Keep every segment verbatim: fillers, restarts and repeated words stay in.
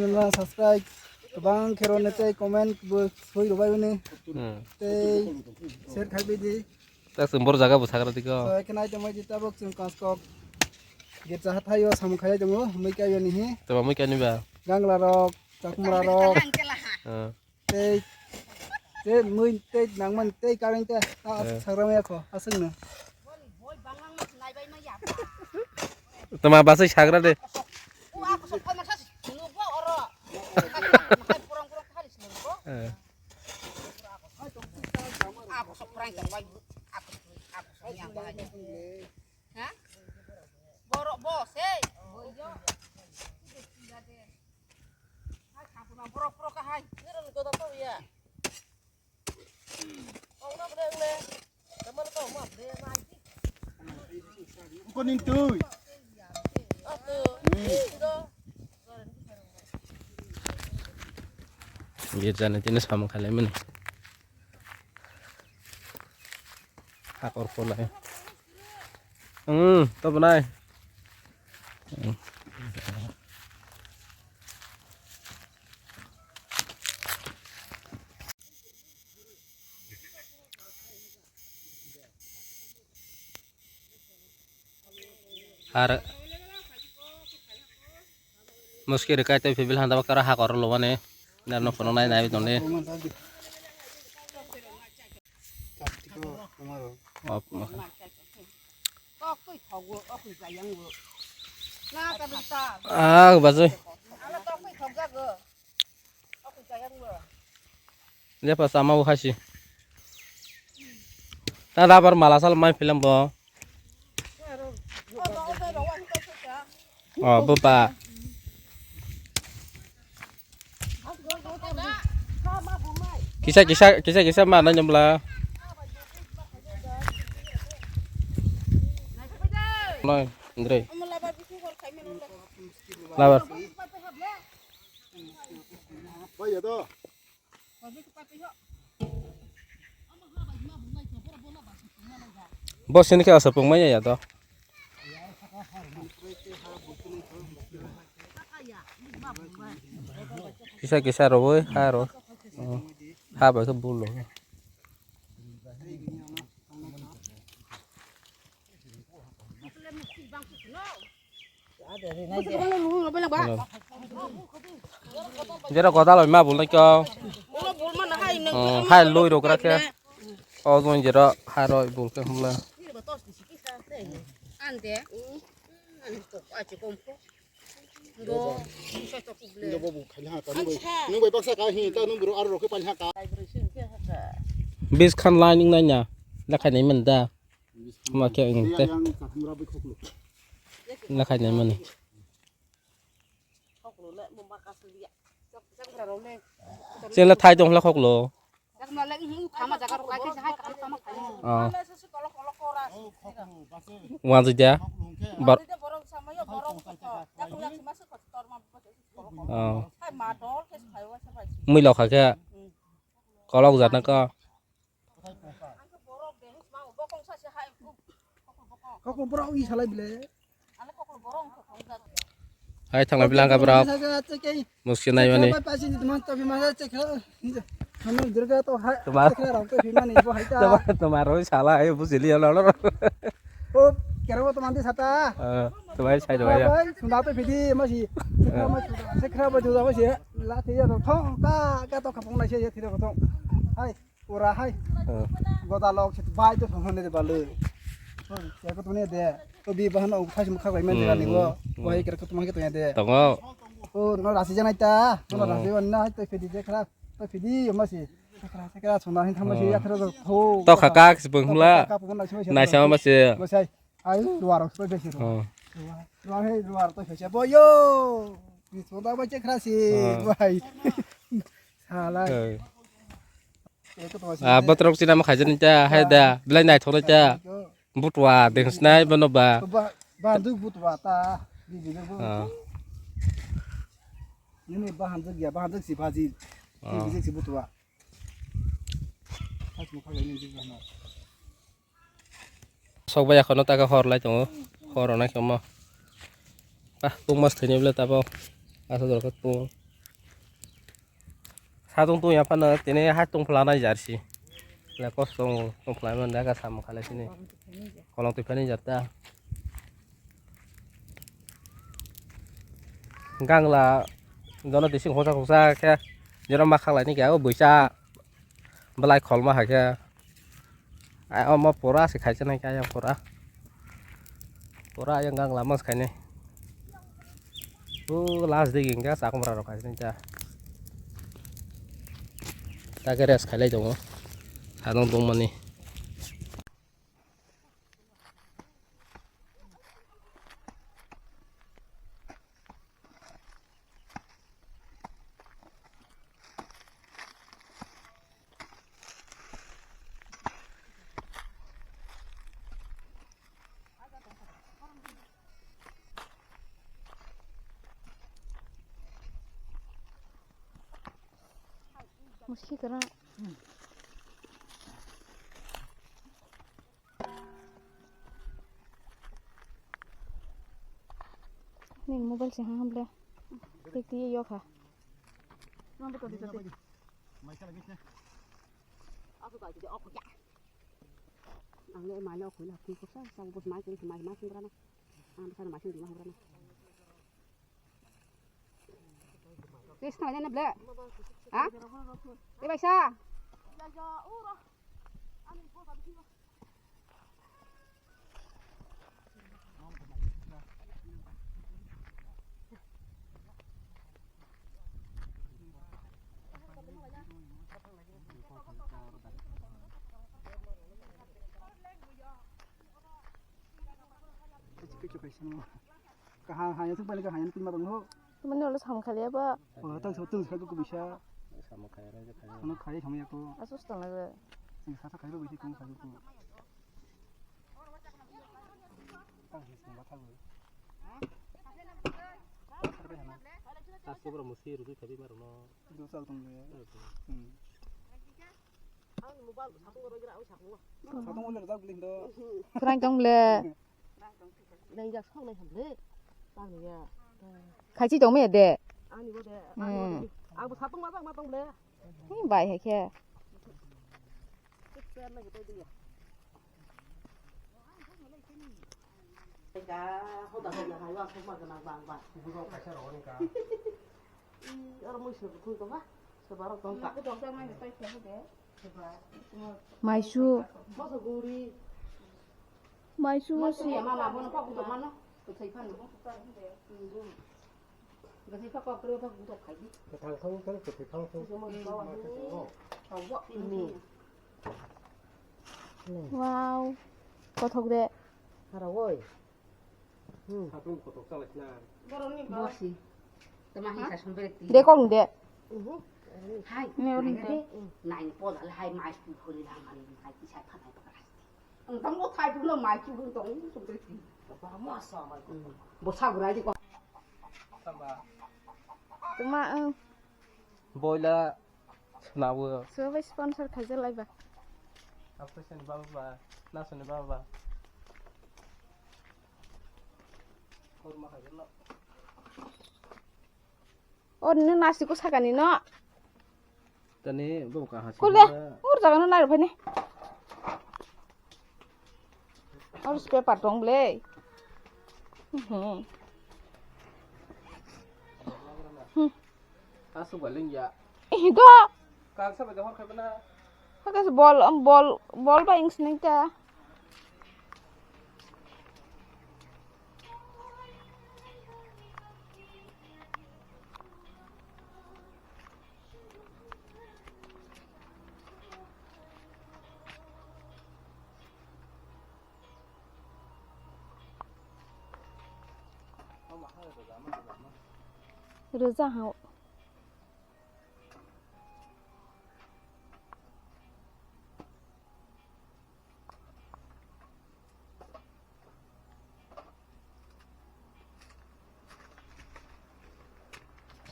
Subscribe kwbang khe rwna tei comment bo soi rwbai bini. Hmm. Tei share khai bidi. Tak sung bor jaga bo sagra diko. So, ekhe nai tongmai di tabok chwng Kanskok. Girja hathaio samung khai tongo, mui kai ni hi. Tama mui kai ni ba? Gangla rok, chakmura rok. Hmm. Tei, tei mui tei nangmani tei kareng tei a Eh. sagra maya kho, aswk no. Tama basai sagra de. Eh. Ha? Borok bo sei. Hai, kha puna borok, borok ka hai. Nirok ni goda to ya. Kok na bre le. Kamal ko ma bre na ai. Ko nin tui. Ato. Ye jane tini samung khalai mani. Hakor kholai. Hmm, to bwnai. Har muski rwkai tei pibil handa bakara hakor lobani. Dar no phunuk nai nai tongdi. Off ma kha. Ah, bazai. Jepa sama bo khasi. Ta rabar mala sal mai film bo. Oh, bupa. Kisa, kisa, kisa, kisa ma na nyamla. Noi, Andre. Labar. Bo sini khe asapung manya ya to. Kisa kisa rwui ha rw. Hmm. Ha bai khe bul rw. Jero godal ma bul nai ko. Hmm, hai lui rw kra khe. O jong jero hai rw bul khe humla. Ande. Ani to achi kom ko. Ngo, soi to kuble. Nungbo bo khaina ha ka, nungbo, nungbo baksa ka hi, ta nungbo aro rokhe paina ha ka. Bis khan line ning nanya, la khainai man da. Ma khe ang te. La khainai mani. Chela thai tong la khoklo. Ah. Wanjui dia. Bar. Ah. Mui lokha khe. Kolok jatna ka. Koklo borok wi salai bile. Hai thangla bilangka borok. Muski nai mani. Tuma. Tuma, tuma roi sala ayo bujili ya lolo. O kero to mandi sata. Tuma sai do ya. Sunda to fidi masi. Sekra ba juda masi. La te ya to thong ka ka to kapong nai se ya thira ko thong. Hai. Pura hai. Goda lok se bai to thong ne de balu. Ko to ne de. To bi bahan o thai sum khak lai men de ni go. Ko hai kero to mangke to ne de. Tongo. O no rasi janai ta. No rasi wan na hai to fidi je khara. To fidi masi. Sekra sekra sona hin thang masi ya thara to. To khaka kis bung hula. Nai sama masi. Masi. Ai, luar rok soi besi rok. Luar, luar hei luar to besi. Boyo. Ni soda ba che khrasi. Bai. Sala. Ah, botrok sina ma khaijani ta, hai da. Belai naithok ta. Butwa deng snai bono ba. Ba, bandu butwa ta. Bibi bo. Ini bahan jagya, bahan jag si baji. Bibi si butwa. Sok bai akhorno taka hor lai tongo, hor rwnai khe omo. Ah, tung mas thwini bwle tabo. Asa jora khe tung. Satung tungya phano tini hai tungphla nai jar si. Le kosto tungphla man da ka sam khala sini. Kolong twi phani jar ta. Gangla jono tising khoksa khoksa khe jora ma khaklai ni khe o buisa belai kholma hai khe. Ai omo pura se khaisa nai khe ayang pura. Pura ayang gang lama se khainai. O last digi hingkhe chakwmra rok khaisani ta. Ta khe rest khailai tongo. Sadong tongmani. Musi kara. Nini mobile se hang hamle. Tik tik yo kha. Ang le mai le okhui la, okhui ko sa, sa bus mai kiri mai mai sing rana. Ang sa mai sing di ma rana. Tis na ne ble. Ha? E bai sa. Kaham hanya thung balik kaham yang pin matang ho. Mani olo sam khali apa? Oh, tang so tung sa ko bisa. Sama kaya raja kaya. Sama kaya sama ya ko. Asus tang lagi. Sing sa sa kaya bisa kong sa ko. Tang sing sa ko. Asu bro musi rudu tapi marono. Dosa tong le. Hmm. Kwrang tong le. Khachi tong me de. Hmm. Hi bai hai khe. Oro mui se bukhung tongkha, se borok tongkha. Maisu. Maisu si. Mama bono kok butok mano, butok phano. Butok phano kok butok khai di. Butok khai di. Wow. Kothok de. Hara oi. Hmm. Satung kotok chalai sina. Bosi. Tama hi sa sumber ti. De kong de. Hai. Ne ori de. Nai po dal hai mai pu khori la mani hai ti sai phanai pa. Ang tang ko thai pu lo mai chu tong sumber ti. Ba ma sa mai. Bo sa gurai di ko. Tama. Tama. Boila. Nawo. Sobai sponsor khaijak lai ba. Apre sani baba ba, na sani baba ba. Korma khaijak no. O nini nasi ko sakani no. Tani bo ka hasi. Kule, ur jaga no nai phani. Oro se paper tong ble. Hmm. Hmm. Asuk ba lengya. Ih, do. Kang sa ba de hor khai bana. Haka se bol, bol, bol ba ing sining ta. Rwja ha.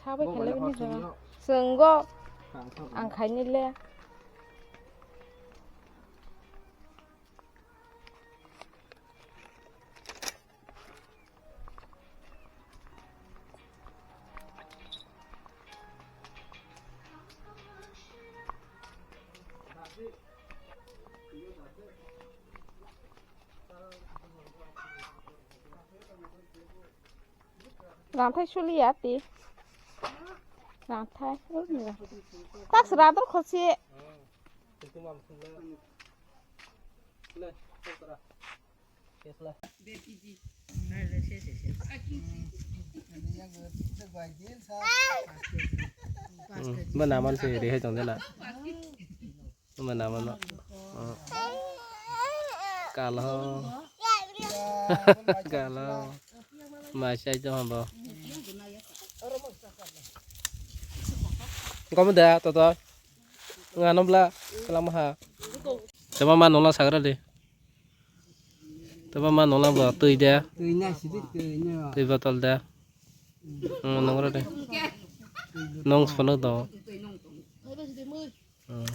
Sabai khailai bini jaga. Chwng go. Ang khaini le. Rangthai suliya ti. Rangthai. Tak srador khosi. Hmm, bana man se rihai tong dena. Mana mana. Kalo. Kalo. Masai to habo. Kamu da toto. Ngano bla. Kalam ha. Coba ma nola sagra de. Coba ma nola bo tui de. Tui na sidi tui na. Tui botol de. Hmm, nongro de. Nong sono do. Hmm.